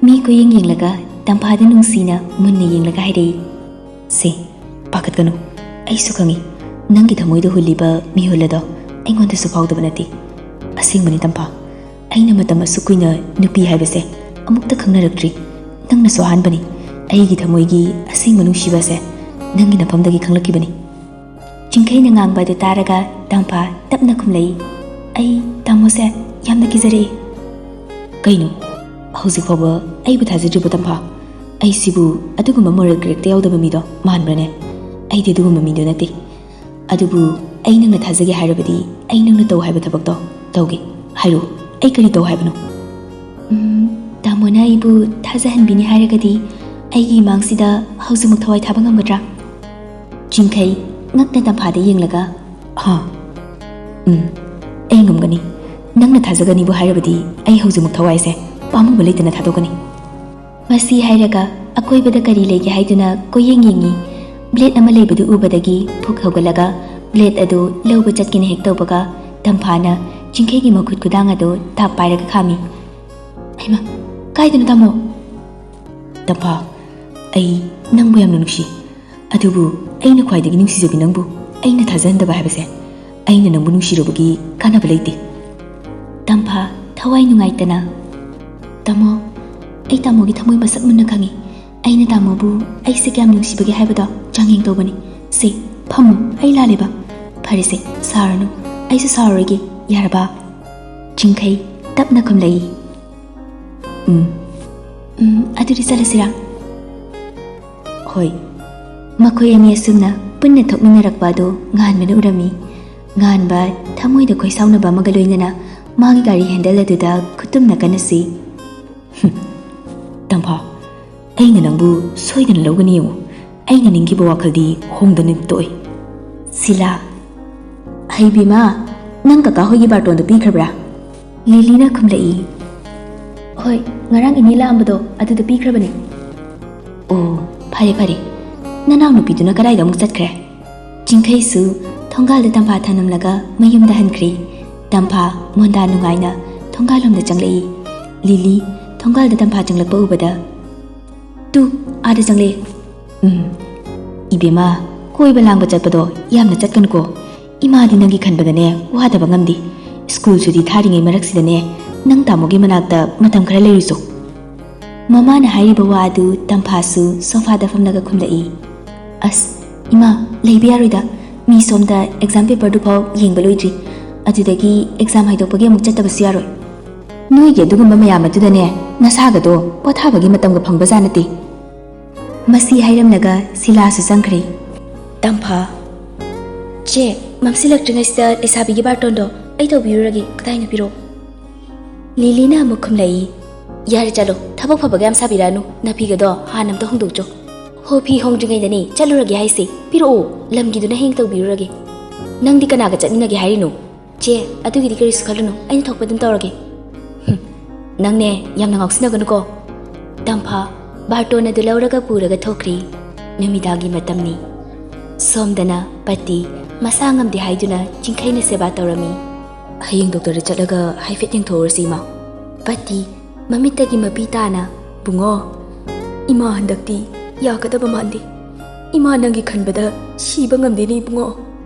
ꯃꯤ ꯀꯣꯏꯌꯦꯡ ꯌꯦꯡꯂꯒ ꯇꯝꯐꯥꯗ ꯅꯨꯡꯁꯤꯅ ꯃꯨꯟꯅ ꯌꯦꯡꯂꯒ ꯍꯥꯏꯔꯛꯏ, "ꯁꯦ, ꯄꯥꯈꯠꯀꯅꯨ꯫ ꯑꯩꯁꯨ ꯈꯪꯏ, ꯅꯪꯒꯤ ꯊꯃꯣꯏꯗ ꯍꯨꯜꯂꯤꯕ ꯃꯤꯍꯨꯜ ꯑꯗꯣ ꯑꯩꯉꯣꯟꯗꯁꯨ ꯐꯥꯎꯗꯕ ꯅꯠꯇꯦ꯫ ꯑꯁꯦꯡꯕꯅꯤ ꯇꯝꯐꯥ, ꯑꯩꯅ ꯃꯇꯝ ꯑꯁꯨꯛ ꯀꯨꯏꯅ ꯅꯨꯄꯤ ꯍꯥꯏꯕꯁꯦ ꯑꯃꯨꯛꯇ ꯈꯪꯅꯔꯛꯇ꯭ꯔꯤ꯫ ꯅꯪꯅꯁꯨ ꯑꯍꯥꯟꯕꯅꯤ꯫ ꯑꯩꯒꯤ ꯊꯃꯣꯏꯒꯤ ꯑꯁꯦꯡꯕ ꯅꯨꯡꯁꯤꯕꯁꯦ ꯅꯪꯒꯤ ꯅꯐꯝꯗꯒꯤ ꯈꯪꯂꯛꯈꯤꯕꯅꯤ꯫" ꯆꯤꯡꯈꯩꯅ ꯉꯥꯡꯕ ꯑꯗꯨ ꯇꯥꯔꯒ ꯇꯝꯐꯥ ꯇꯞꯅ ꯈꯨꯝꯂꯛꯏ, "ꯑꯩ ꯇꯥꯃꯣꯁꯦ ꯌꯥꯝꯅ ꯀꯤꯖꯔꯛꯏ꯫" "ꯀꯩꯅꯣ? ꯍꯧꯖꯤꯛ ꯐꯥꯎꯕ ꯑꯩꯕꯨ ꯊꯥꯖꯗ꯭ꯔꯤꯕꯣ ꯇꯝꯐꯥ? ꯑꯩꯁꯤꯕꯨ ꯑꯗꯨꯒꯨꯝꯕ ꯃꯣꯔꯦꯜ ꯀꯦꯔꯦꯛꯇꯔ ꯌꯥꯎꯗꯕ ꯃꯤꯗꯣ ꯃꯥꯟꯕ꯭ꯔꯅꯦ? ꯑꯩꯗꯤ ꯑꯗꯨꯒꯨꯝꯕ ꯃꯤꯗꯣ ꯅꯠꯇꯦ꯫ ꯑꯗꯨꯕꯨ ꯑꯩ ꯅꯪꯅ ꯊꯥꯖꯒꯦ ꯍꯥꯏꯔꯕꯗꯤ ꯑꯩ ꯅꯪꯅ ꯇꯧ ꯍꯥꯏꯕ ꯊꯕꯛꯇꯣ ꯇꯧꯒꯦ꯫ ꯍꯥꯏꯔꯛꯑꯣ, ꯑꯩ ꯀꯔꯤ ꯇꯧ ꯍꯥꯏꯕꯅꯣ?" "ꯎꯝ, ꯇꯥꯃꯣꯅ ꯑꯩꯕꯨ ꯊꯥꯖꯍꯟꯕꯤꯅꯤ ꯍꯥꯏꯔꯒꯗꯤ ꯑꯩꯒꯤ ꯏꯃꯥꯡꯁꯤꯗ ꯍꯧꯖꯤꯛꯃꯛ ꯊꯋꯥꯏ ꯊꯥꯕ ꯉꯝꯒꯗ꯭ꯔꯥ?" ꯆꯤꯡꯈꯩ ꯉꯛꯅ ꯇꯝꯐꯥꯗ ꯌꯦꯡꯂꯒ, "ꯍꯥ, ꯎꯝ, ꯑꯩ ꯉꯝꯒꯅꯤ꯫ ꯅꯪꯅ ꯊꯥꯖꯒꯅꯤꯕꯨ ꯍꯥꯏꯔꯕꯗꯤ ꯑꯩ ꯍꯧꯖꯤꯛꯃꯛ ꯊꯋꯥꯏꯁꯦ ꯄꯥꯝꯃꯨꯕ ꯂꯩꯇꯅ ꯊꯥꯗꯣꯛꯀꯅꯤ꯫" ꯃꯁꯤ ꯍꯥꯏꯔꯒ ꯑꯀꯣꯏꯕꯗ ꯀꯔꯤ ꯂꯩꯒꯦ ꯍꯥꯏꯗꯨꯅ ꯀꯣꯏꯌꯦꯡ ꯌꯦꯡꯉꯤ꯫ ꯕ꯭ꯂꯦꯗ ꯑꯃ ꯂꯩꯕꯗꯨ ꯎꯕꯗꯒꯤ ꯐꯨꯛ ꯍꯧꯒꯠꯂꯒ ꯕ꯭ꯂꯦꯗ ꯑꯗꯨ ꯂꯧꯕ ꯆꯠꯀꯦꯅ ꯍꯦꯛ ꯇꯧꯕꯒ ꯇꯝꯐꯥꯅ ꯆꯤꯡꯈꯩꯒꯤ ꯃꯈꯨꯠ ꯈꯨꯗꯥꯡ ꯑꯗꯨ ꯇꯥꯞ ꯄꯥꯏꯔꯒ ꯈꯥꯝꯃꯤ꯫ "ꯍꯩꯃꯥ, ꯀꯥꯏꯗꯅꯣ ꯇꯥꯃꯣ?" "ꯇꯝꯐꯥ, ꯑꯩ ꯅꯪꯕꯨ ꯌꯥꯝꯅ ꯅꯨꯡꯁꯤ꯫ ꯑꯗꯨꯕꯨ ꯑꯩꯅ ꯈ꯭ꯋꯥꯏꯗꯒꯤ ꯅꯨꯡꯁꯤꯖꯕꯤ ꯅꯪꯕꯨ ꯑꯩꯅ ꯊꯥꯖꯍꯟꯗꯕ ꯍꯥꯏꯕꯁꯦ ꯑꯩꯅ ꯅꯪꯕꯨ ꯅꯨꯡꯁꯤꯔꯨꯕꯒꯤ ꯀꯥꯟꯅꯕ ꯂꯩꯇꯦ꯫" ꯇꯝꯐꯥ ꯊꯋꯥꯏ ꯅꯨꯡꯉꯥꯏꯇꯅ, "ꯇꯥꯃꯣ, ꯑꯩ ꯇꯥꯃꯣꯒꯤ ꯊꯃꯣꯏ ꯃꯁꯛ ꯃꯨꯟꯅ ꯈꯪꯏ꯫ ꯑꯩꯅ ꯇꯥꯃꯣꯕꯨ ꯑꯩꯁꯦ ꯀꯌꯥꯝ ꯅꯨꯡꯁꯤꯕꯒꯦ ꯍꯥꯏꯕꯗꯣ ꯆꯥꯡꯌꯦꯡ ꯇꯧꯕꯅꯤ꯫ ꯁꯦ, ꯐꯝꯃꯨ, ꯑꯩ ꯂꯥꯜꯂꯦꯕ꯫ ꯐꯔꯦꯁꯦ, ꯁꯥꯎꯔꯅꯨ, ꯑꯩꯁꯨ ꯁꯥꯎꯔꯔꯣꯏꯒꯦ, ꯌꯥꯔꯕ? ꯆꯤꯡꯈꯩ ꯇꯞꯅ ꯈꯨꯝꯂꯛꯏ꯫ "ꯎꯝ꯫ ꯎꯝ, ꯑꯗꯨꯗꯤ ꯆꯠꯂꯁꯤꯔꯥ?" ꯍꯣꯏ꯫ ꯃꯈꯣꯏ ꯑꯅꯤ ꯑꯁꯨꯝꯅ ꯄꯨꯟꯅ ꯊꯣꯛꯃꯤꯟꯅꯔꯛꯄ ꯑꯗꯨ ꯉꯥꯟꯕꯅ ꯎꯔꯝꯃꯤ꯫ ꯉꯥꯟꯕ ꯊꯃꯣꯏꯗ ꯈꯣꯏꯁꯥꯎꯅꯕ ꯑꯃꯒ ꯂꯣꯏꯅꯅ ꯃꯥꯒꯤ ꯒꯥꯔꯤ ꯍꯦꯟꯗꯜ ꯑꯗꯨꯗ ꯈꯨꯇꯨꯝꯅ ꯀꯟꯅ ꯁꯨꯏ꯫ "ꯍꯨꯝ, ꯇꯝꯐꯥ, ꯑꯩꯅ ꯅꯪꯕꯨ ꯁꯣꯏꯗꯅ ꯂꯧꯒꯅꯤ ꯌꯦꯡꯉꯨ꯫ ꯑꯩꯅ ꯅꯤꯡꯈꯤꯕ ꯋꯥꯈꯜꯗꯤ ꯍꯣꯡꯗꯅ ꯇꯣꯛꯏ꯫" ꯁꯤꯂꯥ꯫ "ꯍꯩꯕꯤꯃ, ꯅꯪ ꯀꯀꯥ ꯍꯣꯏꯒꯤ ꯕꯥꯔꯇꯣꯟꯗꯣ ꯄꯤꯈ꯭ꯔꯕ꯭ꯔꯥ?" ꯂꯤꯂꯤꯅ ꯈꯨꯝꯂꯛꯏ꯫ "ꯍꯣꯏ, ꯉꯔꯥꯡ ꯏꯅꯦ ꯂꯥꯛꯑꯝꯕꯗꯣ ꯑꯗꯨꯗ ꯄꯤꯈ꯭ꯔꯕꯅꯦ꯫" "ꯑꯣ, ꯐꯔꯦ ꯐꯔꯦ꯫ ꯅꯅꯥꯎꯅꯨꯄꯤꯗꯨꯅ ꯀꯗꯥꯏꯗ ꯑꯃꯨꯛ ꯆꯠꯈ꯭ꯔꯦ?" ꯆꯤꯡꯈꯩꯁꯨ ꯊꯣꯡꯒꯥꯜꯗ ꯇꯝꯐꯥ ꯊꯅꯝꯂꯒ ꯃꯌꯨꯝꯗ ꯍꯟꯈ꯭ꯔꯦ꯫ ꯇꯝꯐꯥ ꯃꯣꯟꯗꯥ ꯅꯨꯡꯉꯥꯏꯅ ꯊꯣꯡꯒꯥꯜꯂꯣꯝꯗ ꯆꯪꯂꯛꯏ꯫ ꯂꯤꯂꯤ ꯊꯣꯡꯒꯥꯜꯗ ꯇꯝꯐꯥ ꯆꯪꯂꯛꯄ ꯎꯕꯗ, "ꯇꯨ, ꯑꯥꯗ ꯆꯪꯂꯛꯑꯦ꯫" "ꯎꯝ, ꯏꯕꯦꯝꯃ, ꯀꯣꯏꯕ ꯂꯥꯡꯕ ꯆꯠꯄꯗꯣ ꯌꯥꯝꯅ ꯆꯠꯀꯅꯨꯀꯣ꯫ ꯏꯃꯥꯗꯤ ꯅꯪꯒꯤ ꯈꯟꯕꯗꯅꯦ ꯋꯥꯗꯕ ꯉꯝꯗꯦ꯫ ꯁ꯭ꯀꯨꯜ ꯁꯨꯇꯤ ꯊꯥꯔꯤꯉꯩ ꯃꯔꯛꯁꯤꯗꯅꯦ ꯅꯪ ꯇꯥꯃꯣꯒꯤ ꯃꯅꯥꯛꯇ ꯃꯇꯝ ꯈꯔ ꯂꯩꯔꯨꯆꯣ꯫" ꯃꯃꯥꯅ ꯍꯥꯏꯔꯤꯕ ꯋꯥ ꯑꯗꯨ ꯇꯝꯐꯥꯁꯨ ꯁꯣꯐꯥꯗ ꯐꯝꯂꯒ ꯈꯨꯝꯂꯛꯏ꯫ "ꯑꯁ, ꯏꯃꯥ, ꯂꯩꯕ ꯌꯥꯔꯣꯏꯗ꯫ ꯃꯤ ꯁꯣꯝꯗ ꯑꯦꯛꯖꯥꯝ ꯄꯦꯄꯔꯗꯨꯐꯥꯎ ꯌꯦꯡꯕ ꯂꯣꯏꯗ꯭ꯔꯤ꯫ ꯑꯗꯨꯗꯒꯤ ꯑꯦꯛꯖꯥꯝ ꯍꯥꯏꯗꯣꯛꯄꯒꯤ ꯑꯃꯨꯛ ꯆꯠꯇꯕꯁꯨ ꯌꯥꯔꯣꯏ꯫ ꯅꯣꯏꯒꯤ ꯑꯗꯨꯒꯨꯝꯕ ꯃꯌꯥꯝ ꯑꯗꯨꯗꯅꯦ ꯅꯁꯥꯒꯗꯣ ꯄꯣꯊꯥꯕꯒꯤ ꯃꯇꯝꯒ ꯐꯪꯕꯖꯥꯠ ꯅꯠꯇꯦ꯫" ꯃꯁꯤ ꯍꯥꯏꯔꯝꯂꯒ ꯁꯤꯂꯥꯁꯨ ꯆꯪꯈ꯭ꯔꯦ꯫ ꯇꯝꯐꯥ, "ꯆꯦ, ꯃꯝꯁꯤꯜꯂꯛꯇ꯭ꯔꯤꯉꯩꯁꯤꯗ ꯂꯩꯁꯥꯕꯤꯒꯤ ꯕꯥꯔꯇꯣꯟꯗꯣ ꯑꯩ ꯇꯧꯕꯤꯔꯨꯔꯒꯦ꯫ ꯀꯗꯥꯏꯅꯣ ꯄꯤꯔꯛꯑꯣ꯫" ꯂꯤꯂꯤꯅ ꯑꯃꯨꯛ ꯈꯨꯝꯂꯛꯏ꯫ "ꯌꯥꯔꯦ, ꯆꯠꯂꯣ꯫ ꯊꯕꯛ ꯐꯕꯒ ꯌꯥꯝ ꯁꯥꯕꯤꯔꯛꯑꯅꯨ꯫ ꯅꯥꯐꯤꯒꯗꯣ ꯍꯥꯟꯅ ꯑꯝꯇ ꯍꯣꯡꯗꯣꯛꯆꯣ꯫ ꯍꯣ, ꯐꯤ ꯍꯣꯡꯗ꯭ꯔꯤꯉꯩꯗꯅꯦ ꯆꯠꯂꯨꯔꯒꯦ ꯍꯥꯏꯁꯦ꯫ ꯄꯤꯔꯛꯑꯣ, ꯂꯝꯒꯤꯗꯨꯅ ꯍꯌꯦꯡ ꯇꯧꯕꯤꯔꯨꯔꯒꯦ꯫" "ꯅꯪꯗꯤ ꯀꯅꯥꯒ ꯆꯠꯃꯤꯟꯅꯒꯦ ꯍꯥꯏꯔꯤꯅꯣ?" "ꯆꯦ, ꯑꯗꯨꯒꯤꯗꯤ ꯀꯔꯤꯁꯨ ꯈꯜꯂꯨꯅꯨ, ꯑꯩꯅ ꯊꯣꯛꯄ ꯑꯗꯨꯝ ꯇꯧꯔꯒꯦ꯫" "ꯍꯨꯝ, ꯅꯪꯅꯦ ꯌꯥꯝꯅ ꯉꯥꯎꯁꯤꯟꯅꯒꯅꯨꯀꯣ꯫" ꯇꯝꯐꯥ ꯕꯥꯔꯇꯣꯟ ꯑꯗꯨ ꯂꯧꯔꯒ ꯄꯨꯔꯒ ꯊꯣꯛꯈ꯭ꯔꯤ꯫ ꯅꯨꯃꯤꯗꯥꯡꯒꯤ ꯃꯇꯝꯅꯤ꯫ ꯁꯣꯝꯗꯅ ꯄꯇꯤ ꯃꯁꯥ ꯉꯝꯗꯦ ꯍꯥꯏꯗꯨꯅ ꯆꯤꯡꯈꯩꯅ ꯁꯦꯕꯥ ꯇꯧꯔꯝꯃꯤ꯫ "ꯍꯌꯦꯡ ꯗꯣꯛꯇꯔꯗ ꯆꯠꯂꯒ ꯍꯥꯏꯐꯦꯠ ꯌꯦꯡꯊꯣꯛꯎꯔꯁꯤ, ꯏꯃꯥ꯫" ꯄꯇꯤ ꯃꯃꯤꯠꯇꯒꯤ ꯃꯄꯤ ꯇꯥꯅ, "ꯕꯨꯡꯉꯣ, ꯏꯃꯥ ꯍꯟꯗꯛꯇꯤ ꯌꯥꯒꯗꯕ ꯃꯥꯟꯗꯦ꯫ ꯏꯃꯥ ꯅꯪꯒꯤ ꯈꯟꯕꯗ ꯁꯤꯕ ꯉꯝꯗꯦꯅꯦ, ꯏꯕꯨꯡꯉꯣ꯫"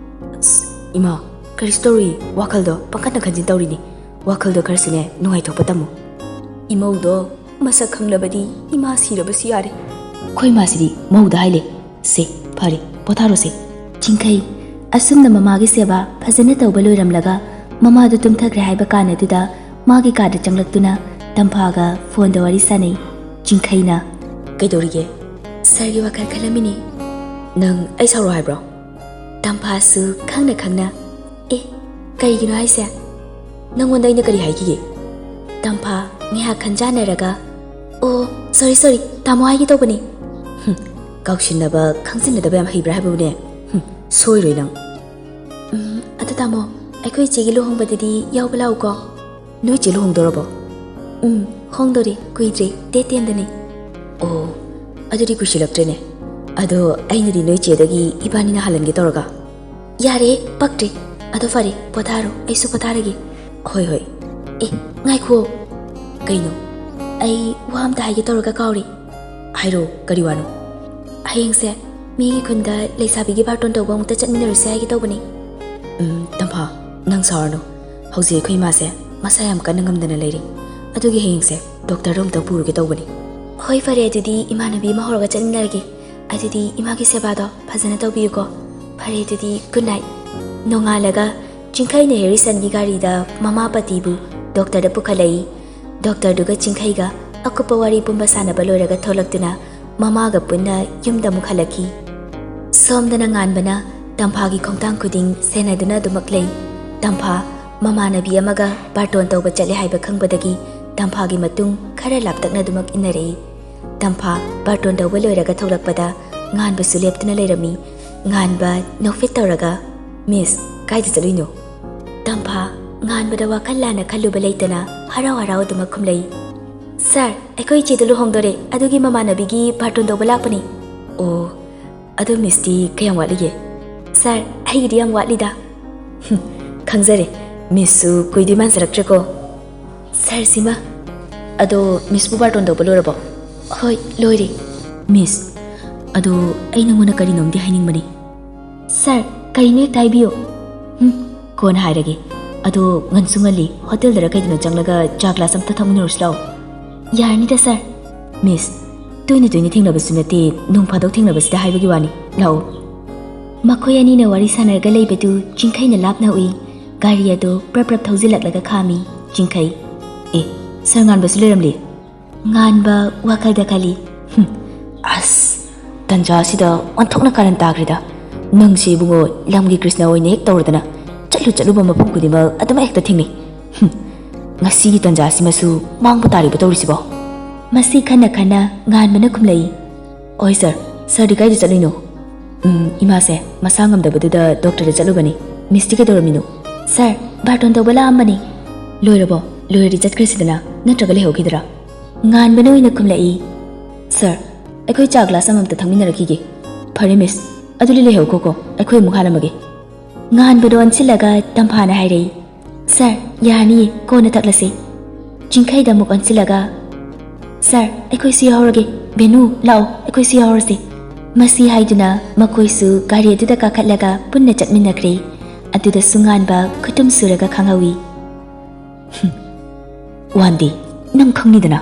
"ꯑꯁ, ꯏꯃꯥ, ꯀꯔꯤꯁꯨ ꯇꯧꯔꯨꯏ, ꯋꯥꯈꯜꯗꯣ ꯄꯪꯈꯟꯗ ꯈꯟꯖꯤꯟ ꯇꯧꯔꯤꯅꯤ꯫ ꯋꯥꯈꯜꯗꯣ ꯈꯔꯁꯨꯅꯦ ꯅꯨꯡꯉꯥꯏꯊꯣꯛꯄ ꯇꯝꯃꯨ꯫" "ꯏꯃꯧꯗꯣ ꯃꯁꯛ ꯈꯪꯂꯕꯗꯤ ꯏꯃꯥ ꯁꯤꯔꯕꯁꯨ ꯌꯥꯔꯦ꯫" ꯑꯩꯈꯣꯏ ꯃꯥꯁꯤꯗꯤ ꯃꯧꯗ ꯍꯥꯏꯂꯦ꯫ ꯁꯦ, ꯐꯔꯦ, ꯄꯣꯊꯥꯔꯣꯁꯦ꯫ ꯆꯤꯡꯈꯩ ꯑꯁꯨꯝꯅ ꯃꯃꯥꯒꯤ ꯁꯦꯕꯥ ꯐꯖꯅ ꯇꯧꯕ ꯂꯣꯏꯔꯝꯂꯒ ꯃꯃꯥꯗꯨ ꯇꯨꯝꯊꯈ꯭ꯔꯦ ꯍꯥꯏꯕ ꯀꯥꯟ ꯑꯗꯨꯗ ꯃꯥꯒꯤ ꯀꯥꯗ ꯆꯪꯂꯛꯇꯨꯅ ꯇꯝꯐꯥꯒ ꯐꯣꯟꯗ ꯋꯥꯔꯤ ꯁꯥꯟꯅꯩ꯫ ꯆꯤꯡꯈꯩꯅ, "ꯀꯩꯗꯧꯔꯤꯒꯦ?" "ꯁꯥꯔꯒꯤ ꯋꯥꯈꯜ ꯈꯜꯂꯝꯃꯤꯅꯦ꯫" "ꯅꯪ ꯑꯩ ꯁꯥꯎꯔꯣ ꯍꯥꯏꯕ꯭ꯔꯣ?" ꯇꯝꯐꯥꯁꯨ ꯈꯪꯅ ꯈꯪꯅ, "ꯑꯦ, ꯀꯔꯤꯒꯤꯅꯣ ꯍꯥꯏꯁꯦ? ꯅꯪꯉꯣꯟꯗ ꯑꯩꯅ ꯀꯔꯤ ꯍꯥꯏꯈꯤꯒꯦ?" ꯇꯝꯐꯥ ꯉꯥꯏꯍꯥꯛ ꯈꯟꯖꯥꯟꯅꯔꯒ, "ꯑꯣ, ꯁꯣꯔꯤ, ꯁꯣꯔꯤ, ꯇꯥꯃꯣ ꯍꯥꯏꯒꯦ ꯇꯧꯕꯅꯦ꯫" "ꯍꯨꯝ, ꯀꯥꯎꯁꯤꯟꯅꯕ, ꯈꯪꯖꯤꯟꯅꯗꯕ ꯌꯥꯝ ꯍꯩꯕ꯭ꯔꯥ ꯍꯥꯏꯕꯕꯨꯅꯦ? ꯍꯨꯝ, ꯁꯣꯏꯔꯣꯏ ꯅꯪ꯫" "ꯎꯝ, ꯑꯗꯨ ꯇꯥꯃꯣ, ꯑꯩꯈꯣꯏ ꯏꯆꯦꯒꯤ ꯂꯨꯍꯣꯡꯕꯗꯗꯤ ꯌꯥꯎꯕ ꯂꯥꯛꯎꯀꯣ꯫" "ꯅꯣꯏ ꯆꯦ ꯂꯨꯍꯣꯡꯗꯧꯔꯕꯣ?" "ꯎꯝ, ꯍꯣꯡꯗꯣꯔꯦ, ꯀꯨꯏꯗ꯭ꯔꯦ, ꯗꯦꯠ ꯇꯦꯟꯗꯅꯦ꯫" "ꯑꯣ, ꯑꯗꯨꯗꯤ ꯀꯨꯏꯁꯤꯜꯂꯛꯇ꯭ꯔꯦꯅꯦ꯫ ꯑꯗꯣ ꯑꯩꯅꯗꯤ ꯅꯣꯏ ꯆꯦꯗꯒꯤ ꯏꯕꯥꯅꯤꯅ ꯍꯥꯜꯍꯟꯒꯦ ꯇꯧꯔꯒ꯫" "ꯌꯥꯔꯦ, ꯄꯛꯇ꯭ꯔꯦ꯫ ꯑꯗꯣ ꯐꯔꯦ, ꯄꯣꯊꯥꯔꯣ, ꯑꯩꯁꯨ ꯄꯣꯊꯥꯔꯒꯦ꯫" "ꯍꯣꯏ, ꯍꯣꯏ꯫" "ꯑꯦ, ꯉꯥꯏꯈꯣ꯫" "ꯀꯩꯅꯣ?" "ꯑꯩ ꯋꯥ ꯑꯝꯇ ꯍꯥꯏꯒꯦ ꯇꯧꯔꯒ ꯀꯥꯎꯔꯦ꯫" "ꯍꯥꯏꯔꯣ, ꯀꯔꯤ ꯋꯥꯅꯣ?" "ꯍꯌꯦꯡꯁꯦ ꯃꯤꯒꯤ ꯈꯨꯟꯗ ꯂꯩꯁꯥꯕꯤꯒꯤ ꯕꯥꯔꯇꯣꯟ ꯇꯧꯕ ꯑꯃꯨꯛꯇ ꯆꯠꯃꯤꯟꯅꯔꯨꯁꯦ ꯍꯥꯏꯒꯦ ꯇꯧꯕꯅꯦ꯫" "ꯎꯝ, ꯇꯝꯐꯥ, ꯅꯪ ꯁꯥꯎꯔꯅꯨ꯫ ꯍꯧꯖꯤꯛ ꯑꯩꯈꯣꯏ ꯏꯃꯥꯁꯦ ꯃꯁꯥ ꯌꯥꯝ ꯀꯟꯅ ꯉꯝꯗꯅ ꯂꯩꯔꯤ꯫ ꯑꯗꯨꯒꯤ ꯍꯌꯦꯡꯁꯦ ꯗꯣꯛꯇꯔꯗ ꯑꯃꯨꯛꯇꯪ ꯄꯨꯔꯨꯒꯦ ꯇꯧꯕꯅꯤ꯫" "ꯍꯣꯏ, ꯐꯔꯦ, ꯑꯗꯨꯗꯤ ꯏꯃꯥꯟꯅꯕꯤ ꯑꯃ ꯍꯧꯔꯒ ꯆꯠꯃꯤꯟꯅꯔꯒꯦ꯫ ꯑꯗꯨꯗꯤ ꯏꯃꯥꯒꯤ ꯁꯦꯕꯥꯗꯣ ꯐꯖꯅ ꯇꯧꯕꯤꯌꯨꯀꯣ꯫ ꯐꯔꯦ, ꯑꯗꯨꯗꯤ ꯒꯨꯗ ꯅꯥꯏꯠ꯫" ꯅꯣꯡꯉꯥꯜꯂꯒ ꯆꯤꯡꯈꯩꯅ ꯍꯦꯔꯤꯁꯟꯒꯤ ꯒꯥꯔꯤꯗ ꯃꯃꯥ ꯄꯇꯤꯕꯨ ꯗꯣꯛꯇꯔꯗ ꯄꯨꯈꯠꯂꯛꯏ꯫ ꯗꯣꯛꯇꯔꯗꯨꯒ ꯆꯤꯡꯈꯩꯒ ꯑꯀꯨꯞꯄ ꯋꯥꯔꯤ ꯄꯨꯝꯕ ꯁꯥꯟꯅꯕ ꯂꯣꯏꯔꯒ ꯊꯣꯛꯂꯛꯇꯨꯅ ꯃꯃꯥꯒ ꯄꯨꯟꯅ ꯌꯨꯝꯗ ꯑꯃꯨꯛ ꯍꯜꯂꯛꯈꯤ꯫ ꯁꯣꯝꯗꯅ ꯉꯥꯟꯕꯅ ꯇꯝꯐꯥꯒꯤ ꯈꯣꯡꯊꯥꯡ ꯈꯨꯗꯤꯡ ꯁꯦꯟꯅꯗꯨꯅ ꯑꯗꯨꯃꯛ ꯂꯩ꯫ ꯇꯝꯐꯥ ꯃꯃꯥꯟꯅꯕꯤ ꯑꯃꯒ ꯕꯥꯔꯇꯣꯟ ꯇꯧꯕ ꯆꯠꯂꯦ ꯍꯥꯏꯕ ꯈꯪꯕꯗꯒꯤ ꯇꯝꯐꯥꯒꯤ ꯃꯇꯨꯡ ꯈꯔ ꯂꯥꯞꯇꯛꯅ ꯑꯗꯨꯃꯛ ꯏꯟꯅꯔꯛꯏ꯫ ꯇꯝꯐꯥ ꯕꯥꯔꯇꯣꯟ ꯇꯧꯕ ꯂꯣꯏꯔꯒ ꯊꯣꯛꯂꯛꯄꯗ ꯉꯥꯟꯕꯁꯨ ꯂꯦꯞꯇꯨꯅ ꯂꯩꯔꯝꯃꯤ꯫ ꯉꯥꯟꯕ ꯅꯣꯛꯐꯦꯠ ꯇꯧꯔꯒ, "ꯃꯤꯁ, ꯀꯥꯏꯗ ꯆꯠꯂꯨꯏꯅꯣ?" ꯇꯝꯐꯥ ꯉꯥꯟꯕꯗ ꯋꯥꯈꯜ ꯂꯥꯟꯅ ꯈꯜꯂꯨꯕ ꯂꯩꯇꯅ ꯍꯔꯥꯎ ꯍꯔꯥꯎ ꯑꯗꯨꯃꯛ ꯈꯨꯝꯂꯛꯏ꯫ "ꯁꯥꯔ, ꯑꯩꯈꯣꯏ ꯏꯆꯦꯗꯣ ꯂꯨꯍꯣꯡꯗꯣꯔꯦ, ꯑꯗꯨꯒꯤ ꯃꯃꯥꯟꯅꯕꯤꯒꯤ ꯕꯥꯔꯇꯣꯟ ꯇꯧꯕ ꯂꯥꯛꯄꯅꯤ꯫" "ꯑꯣ, ꯑꯗꯣ ꯃꯤꯁꯇꯤ ꯀꯌꯥꯝ ꯋꯥꯠꯂꯤꯒꯦ?" "ꯁꯥꯔ, ꯑꯩꯒꯤꯗꯤ ꯌꯥꯝ ꯋꯥꯠꯂꯤꯗ꯫" "ꯍꯨꯝ, ꯈꯪꯖꯔꯦ, ꯃꯤꯁꯁꯨ ꯀꯨꯏꯗꯣꯏ ꯃꯥꯟꯖꯔꯛꯇ꯭ꯔꯦꯀꯣ꯫" "ꯁꯥꯔ, ꯁꯤꯃ꯫" "ꯑꯗꯣ ꯃꯤꯁꯄꯨ ꯕꯥꯔꯇꯣꯟ ꯇꯧꯕ ꯂꯣꯏꯔꯕꯣ?" "ꯍꯣꯏ, ꯂꯣꯏꯔꯦ꯫" "ꯃꯤꯁ, ꯑꯗꯣ ꯑꯩ ꯅꯉꯣꯟꯗ ꯀꯔꯤꯅꯣꯝꯗꯤ ꯍꯥꯏꯅꯤꯡꯕꯅꯤ꯫" "ꯁꯥꯔ, ꯀꯔꯤꯅꯣ ꯍꯦꯛꯇ ꯍꯥꯏꯕꯤꯌꯨ꯫" "ꯍꯨꯝ, ꯀꯣꯟꯅ ꯍꯥꯏꯔꯒꯦ꯫ ꯑꯗꯣ ꯉꯟꯁꯨ ꯉꯜꯂꯤ, ꯍꯣꯇꯦꯜꯗꯔ ꯀꯩꯗꯅꯣ ꯆꯪꯂꯒ ꯆꯥ ꯒ꯭ꯂꯥꯁ ꯑꯝꯇ ꯊꯛꯃꯤꯟꯅꯔꯨꯁꯤ ꯂꯥꯛꯑꯣ꯫" "ꯌꯥꯔꯅꯤꯗ, ꯁꯥꯔ꯫" "ꯃꯤꯁ, ꯇꯣꯏꯅ ꯇꯣꯏꯅ ꯊꯦꯡꯅꯕꯁꯨ ꯅꯠꯇꯦ, ꯅꯣꯡ ꯐꯥꯗꯣꯛ ꯊꯦꯡꯅꯕꯁꯤꯗ ꯍꯥꯏꯕꯒꯤ ꯋꯥꯅꯤ꯫ ꯂꯥꯛꯑꯣ꯫ ꯃꯈꯣꯏ ꯑꯅꯤꯅ ꯋꯥꯔꯤ ꯁꯥꯟꯅꯔꯒ ꯂꯩꯕꯗꯨ ꯆꯤꯡꯈꯩꯅ ꯂꯥꯞꯅ ꯎꯏ꯫ ꯒꯥꯔꯤ ꯑꯗꯨ ꯄ꯭ꯔꯞ ꯄ꯭ꯔꯞ ꯊꯧꯖꯤꯜꯂꯛꯂꯒ ꯈꯥꯝꯃꯤ꯫ ꯆꯤꯡꯈꯩ, "ꯑꯦ, ꯁꯥꯔ ꯉꯥꯟꯕꯁꯨ ꯂꯩꯔꯝꯂꯦ?" ꯉꯥꯟꯕ ꯋꯥꯈꯜꯗ ꯈꯜꯂꯤ, "ꯍꯨꯝ, ꯑꯁ, ꯇꯟꯖꯥ ꯑꯁꯤꯗ ꯑꯣꯟꯊꯣꯛꯅ ꯀꯥꯔꯟ ꯇꯥꯈ꯭ꯔꯦꯗ꯫ ꯅꯪꯁꯦ ꯏꯕꯨꯡꯉꯣ, ꯂꯝꯒꯤ ꯀ꯭ꯔꯤꯁꯅ ꯑꯣꯏꯅ ꯍꯦꯛ ꯇꯧꯔꯗꯅ, ꯆꯠꯂꯨ ꯆꯠꯂꯨꯕ ꯃꯐꯝ ꯈꯨꯗꯤꯡꯃꯛ ꯑꯗꯨꯃꯛ ꯍꯦꯛꯇ ꯊꯦꯡꯅꯩ꯫ ꯍꯨꯝ, ꯉꯁꯤꯒꯤ ꯇꯟꯖꯥ ꯑꯁꯤꯃꯁꯨ ꯃꯥꯡꯕ ꯇꯥꯔꯤꯕ ꯇꯧꯔꯤꯁꯤꯕꯣ?" ꯃꯁꯤ ꯈꯟꯅ ꯈꯟꯅ ꯉꯥꯟꯕꯅ ꯈꯨꯝꯂꯛꯏ, "ꯑꯣꯏ ꯁꯥꯔ, ꯁꯥꯔꯗꯤ ꯀꯥꯏꯗ ꯆꯠꯂꯨꯏꯅꯣ?" "ꯎꯝ, ꯏꯃꯥꯁꯦ ꯃꯁꯥ ꯉꯝꯗꯕꯗꯨꯗ ꯗꯣꯛꯇꯔꯗ ꯆꯠꯂꯨꯕꯅꯤ꯫ ꯃꯤꯁꯇꯤ ꯀꯩꯗꯧꯔꯝꯃꯤꯅꯣ?" "ꯁꯥꯔ, ꯕꯥꯔꯇꯣꯟ ꯇꯧꯕ ꯂꯥꯛꯑꯝꯕꯅꯤ꯫" "ꯂꯣꯏꯔꯕꯣ? ꯂꯣꯏꯔꯗꯤ ꯆꯠꯈ꯭ꯔꯁꯤꯗꯅ, ꯅꯠꯇ꯭ꯔꯒ ꯂꯩꯍꯧꯈꯤꯗꯔꯥ?" ꯉꯥꯟꯕꯅ ꯑꯣꯏꯅ ꯈꯨꯝꯂꯛꯏ, "ꯁꯥꯔ, ꯑꯩꯈꯣꯏ ꯆꯥ ꯒ꯭ꯂꯥꯁ ꯑꯃꯃꯝꯇ ꯊꯛꯃꯤꯟꯅꯔꯛꯈꯤꯒꯦ꯫" "ꯐꯔꯦ ꯃꯤꯁ, ꯑꯗꯨꯗꯤ ꯂꯩꯍꯧꯈꯣꯀꯣ, ꯑꯩꯈꯣꯏ ꯑꯃꯨꯛ ꯍꯥꯜꯂꯝꯃꯒꯦ꯫" ꯉꯥꯟꯕꯗꯣ ꯑꯣꯟꯁꯤꯜꯂꯒ ꯇꯝꯐꯥꯅ ꯍꯥꯏꯔꯛꯏ, "ꯁꯥꯔ, ꯌꯥꯔꯅꯤꯌꯦ, ꯀꯣꯟꯅ ꯊꯛꯂꯁꯤ꯫" ꯆꯤꯡꯈꯩꯗ ꯑꯃꯨꯛ ꯑꯣꯟꯁꯤꯜꯂꯒ, "ꯁꯥꯔ, ꯑꯩꯈꯣꯏꯁꯨ ꯌꯥꯎꯍꯧꯔꯒꯦ꯫ ꯕꯦꯅꯨ, ꯂꯥꯛꯑꯣ, ꯑꯩꯈꯣꯏꯁꯨ ꯌꯥꯎꯍꯧꯔꯁꯤ꯫" ꯃꯁꯤ ꯍꯥꯏꯗꯨꯅ ꯃꯈꯣꯏꯁꯨ ꯒꯥꯔꯤ ꯑꯗꯨꯗ ꯀꯥꯈꯠꯂꯒ ꯄꯨꯟꯅ ꯆꯠꯃꯤꯟꯅꯈ꯭ꯔꯦ꯫ ꯑꯗꯨꯗꯁꯨ ꯉꯥꯟꯕ ꯈꯨꯇꯨꯝ ꯁꯨꯔꯒ ꯈꯪꯍꯧꯏ꯫ "ꯍꯨꯝ, ꯋꯥꯟꯗꯤ, ꯅꯪ ꯈꯪꯅꯤꯗꯅ,